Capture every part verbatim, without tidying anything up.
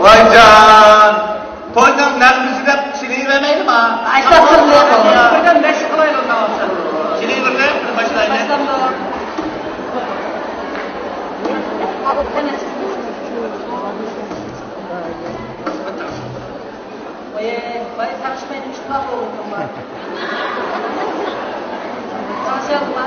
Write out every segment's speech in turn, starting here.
ۋايجان! توينىڭ نەغمىسى دەپ چېلىۋەرمەيلىما؟ ئاشتاپتۇرۇڭ. بىردەم مەشىق قىلايلى ئۇنداق بولسا. چېلىۋېرىڭ، بىر باشلايلى. ۋاي، ۋاي، تاڭشىماي نېمىشقا بولدۇڭ؟ تاڭشالما.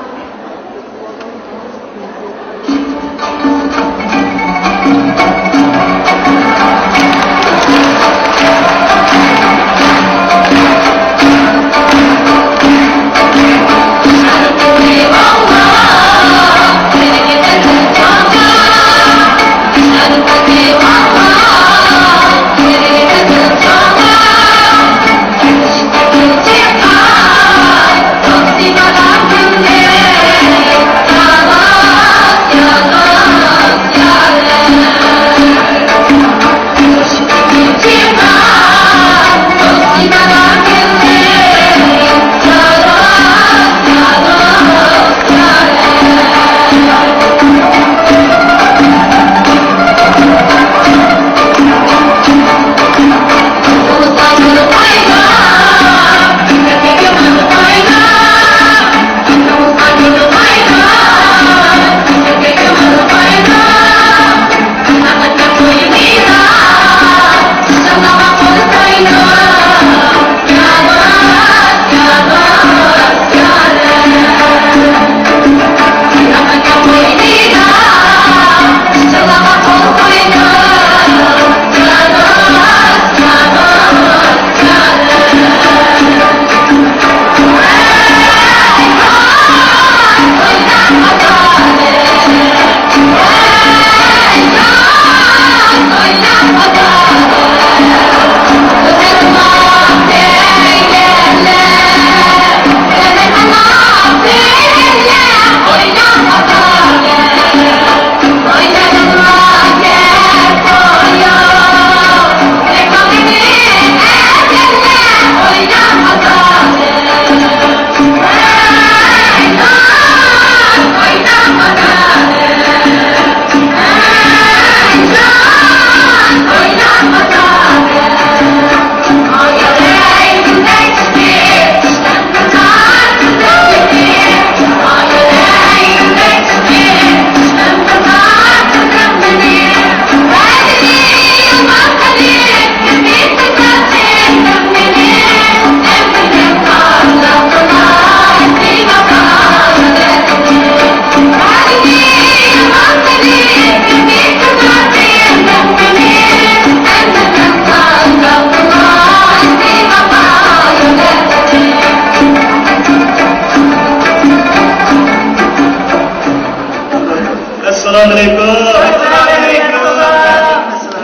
ئەسسالامۇئەلەيكۇم.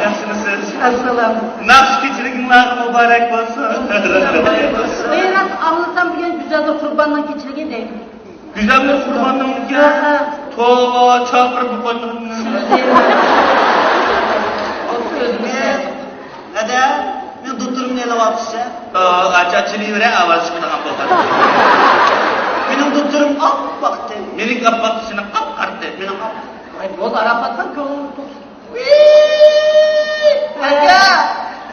ياخشىمۇسىز؟ ئەسسالام. ناخشا كېچىلىكىڭلار مۇبارەك بولسۇن. ئەي، راست ئاڭلىسام، بۈگۈن گۈزەلدۇر قۇرباننىڭ كېچىلىكى دەيدۇ. گۈزەلدۇر قۇرباننىڭمىكەن؟ ھە، ھە. توۋا، چاپىرىپ قويمىدىم. ئۆزىمىز. ھەدە، مېنىڭ دوتتۇرۇمنى ئېلىۋاپسىز. ئاچا چىلىۋېرە، ئاۋاز چىقىدىغان بولغان. مېنىڭ دوتتۇرۇم ئاپئاق تەن. مېنىڭ ئاپئاق، سېنىڭ قاپقارا تەن. مېنىڭ ئاپئاق. ئاي، بولدى، ئاراپ ئاتقان كۆڭلۈڭنى توق. ئاكا،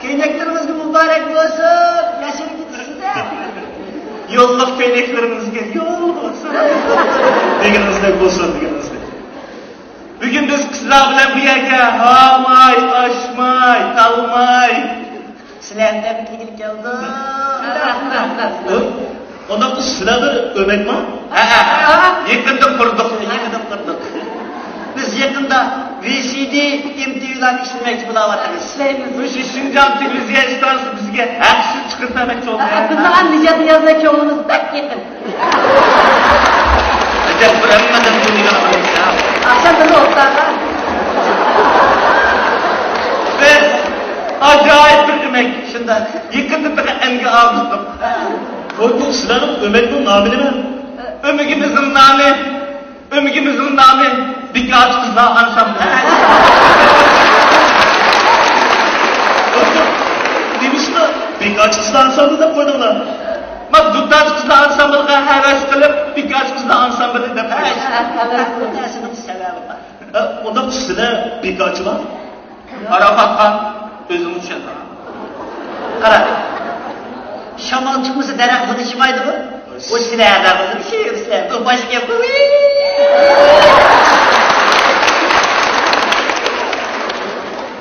كەينەكلىرىڭىزگە مۇبارەك بولسۇن. ياشىرىپ كېتىسىز-دە. يوللۇق كەينەكلىرىڭىزگە يول بولسۇن. دېگىنىڭىزدەك بولسۇن، دېگىنىڭىزدەك. بۈگۈن بىز قىزلار بىلەن بۇ يەرگە ھاماي، ئاشماي، تالماي. سىلەرنى تەبرىكلىگىلى كەلدۇق. ئۇنداق سىلەر بىر ئۆمەكمۇ؟ ھەئە، يېقىندا قۇردۇق. يېقىندا قۇردۇق. بىز يېقىندا ۋى سى دى، ئېم تى ۋىلارنى ئىشلىمەكچى بولاۋاتىمىز. ئىشلەيمىز. مۇشۇ شىنجاڭ تېلېۋىزىيە ئىستانسىسى بىزگە ھەقسىز چىقىرىپ بەرمەكچى بولدى. بىزنىڭ ھەم نىجات نىيازنىڭ كۆڭلىمىز بەك يېقىن. ئەجەب بىر ھەممىدىن بۇنى ئاخىرىمىز. ئاخشام بىللە ئولتۇرايلى. بىز ئاجايىپ بىر ئۆمەك. شۇنداق. يېقىندا بىر ئەنگە ئاغزىدۇق. بۇ سىلەرنىڭ ئۆمەكنىڭ نامى نېمە؟ ئۆمىكىمىزنىڭ نامى ئۆمىكىمىزنىڭ نامى بىكارچى قىزلار ئانسامبلى. نېمىشقا بىكارچى قىزلار ئانسامبلى دەپ قويدۇڭلار؟ ما دۇتارچى قىزلار ئانسامبلىغا ھەۋەس قىلىپ، بىكارچى قىزلار ئانسامبلى دەپ قويدۇم. ھەۋەس قىلىپ، سەۋەبى بار. ھە، ئۇنداق سىلە بىكارچىلار؟ ئاراپاتخان، ئۆزۈڭ چۈشەن. قارا. شامال چىقمىسا دەرەخ بۇنى چىقمايدىغۇ. بۇ سىلەردە بولدى، شېئىر سىلەردە. بۇ باشقا گەپ.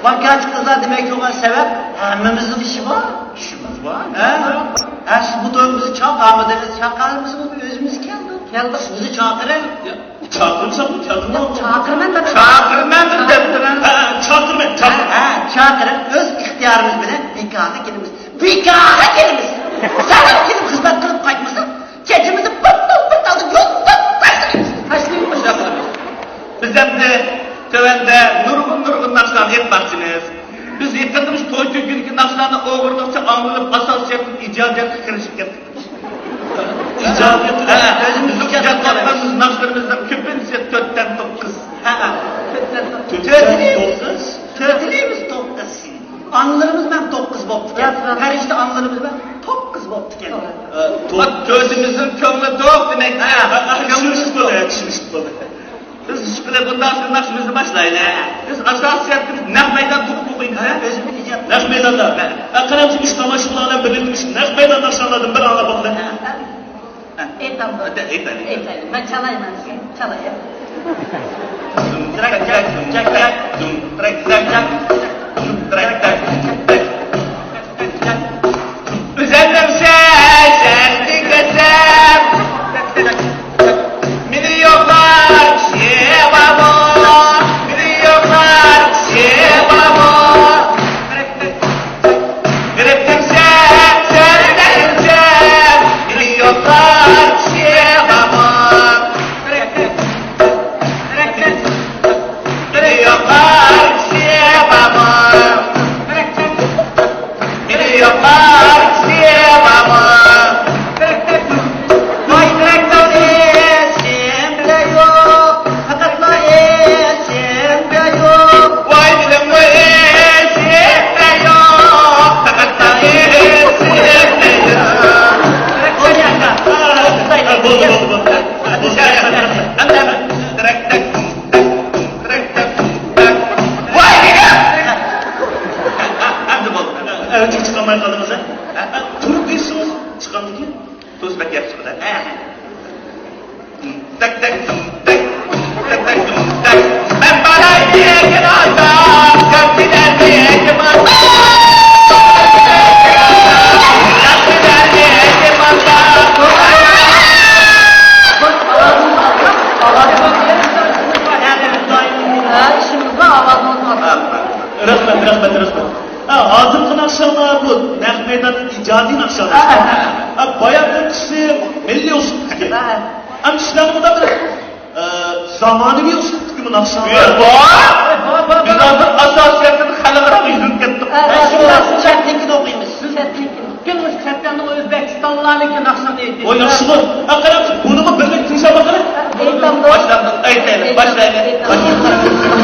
ۋاكاچى قىزلار دېمەكچى بولغان سەۋەب ھەممىمىزنىڭ ئىشى بار. ئىشىمىز بار. ھە؟ ھە، سىز بۇ تويغا بىزنى چاقىرمىدىڭىز، چاقىرمىسىڭىز ئۆزىمىز كەلدۇق. كەلدۇق. سىز بىزنى چاقىرىڭ. چاقىرمىسام بۇ كەلدىمۇ؟ چاقىرىمەن دەپ. چاقىرىمەن دەپ دەپتىمەن. ھە، چاقىرىمەن، چاقىرىمەن. ھە، ھە، چاقىرىڭ، ئۆز ئىختىيارىمىز بىلەن بىكارغا كېلىمىز. بىكارغا كېلىمىز. سەھەر كېلىپ خىزمەت قىلىپ قايتمىساق، كېچىمىزنى بىر توپ بىر تالدا يوقلاپ تاشلايمىز. تاشلايمىز. بىز ئەمدى تۆۋەندە نۇرغۇن، نۇرغۇن ناخشىلارنى ئېيتماقچىمىز. بىز يېقىندا مۇشۇ توي كۈنىدىكى ناخشىلارنى ئوغرىلىقچە ئاڭلىنىپ، ئاساسىيەتتىن ئىجادىيەتكە كىرىشىپ كەتتۇق. ئىجادىيەت. ھە، بىزنىڭ ئىجاد قىلغان ناخشىلىرىمىزنىڭ كۆپىنچىسى تۆتتىن توققۇز. ھە، ھە. تۆتتىن توققۇز. تۆتىنى، تۆتىنىمىز توققۇز. ئاڭلىرىمىز مەن توققۇز بوپتىكەن. ياق، ياق. پەرىشتە ئاڭلىرىمىز مەن توققۇز بوپتىكەن. ئە، توق-، تۆتىمىزنىڭ كۆڭلى توق دېمەك. ھە، ھە، ھە، چۈشىنىشلىك بولدى، ھە، چۈشىنىشلىك بولدى. بىز ئىشقىلىپ بۇنداق ناخشىمىزنى باشلايلى. بىز ئاساسىيەتتە بىز نەق مەيدان تۇرۇپ ئوقۇيمىز، ھە؟ ئۆزىمىز ئىجاد. نەق مەيداندا. ھە. ھە، قاراڭچى، مۇشۇ تاماشىبىنلار بىلەن بىرلىكتە مۇشۇ نەق مەيدان ناخشىلاردىن بىر ئاڭلاپ باقىلى. ھە، ھە. ئېيتامدۇ؟ ئېيتايلى. ئېيتايلى. مەن چالايمەن، چالاي. دۇم تىرەك تەك، دۇم تىرەك تەك، دۇم تىرەك تەك، دۇم تىرەك تەك. ئۆزۈمنىڭ سەزدى كەتسەم، مېنى يوقلاش بارمۇ؟ مېنى يوقلاش بارمۇ؟ غېرىب دېسەم، سەن دېسەم، مېنى يوقلاش بارمۇ؟ مېنى يوقلاش بارمۇ؟ مېنى يوقلاش بارمۇ؟ ۋاي، تىرەكتەر ئېسىمدە يوق، پەقەتلا ئېسىمدە يوق. ۋاي، مېنىڭمۇ ئېسىمدە يوق، پەقەتلا ئېسىمدە يوق. بولدى، بولدى، بولدى. بولدى. تىرەكتەر. ۋاي، نېمە؟ ئەمدى بولدى. ئەۋجىگە چىقالماي قالدىڭىز، ھە؟ تۇرۇپ دەيسىڭىز، چىقامدىكىن؟ تۇز بەك ياخشى چىقىدۇ. تەك، تەك، تەك، تەك، تەك، تەك. مەن باراي لېكىن ئازاب، كەمچىلەر لېكىن ئازاب. ياخشىلار لېكىن ئازاب. ھە، ئىشىمىز بار، ئاۋازىڭىز بار. رەھمەت، رەھمەت، رەھمەت. ھە، ھازىرقى ناخشاڭلار بۇ نەق مەيداندىكى ئىجادىي ناخشاڭلار. ھە، ھە، ھە. ھە، بايامقىسى مىللىي ئۇسلۇبتىكى. ھە، ھە. ھەم سىلەرنىڭ بۇنداق بىر، ئە، زامانىۋى ئۇسلۇبتىكى بۇ ناخشاڭلار. بار، بار، بار، بار. بىز ھازىر ئاساسىيەتتىن خەلقئاراغا يۈزلىنىپ كەتتۇق. ھە، ھە، شۇنداق، شۇنداق. چەتنىڭكىنى ئوقۇيمىز. شۇ چەتنىڭكىنى. پۈتۈن مۇشۇ چەتنىڭ ئۆزبېكىستانلارنىڭكى ناخشىنى ئېيتىش. ۋاي، ياخشىغۇ. ھە، قاراڭ، بۇنىمۇ بىرلىك تىڭشاپ باقىلى. ئېيتامدۇ؟ باشلاندۇق، ئېيتايلى، باشلايلى. ئېيتامدۇ؟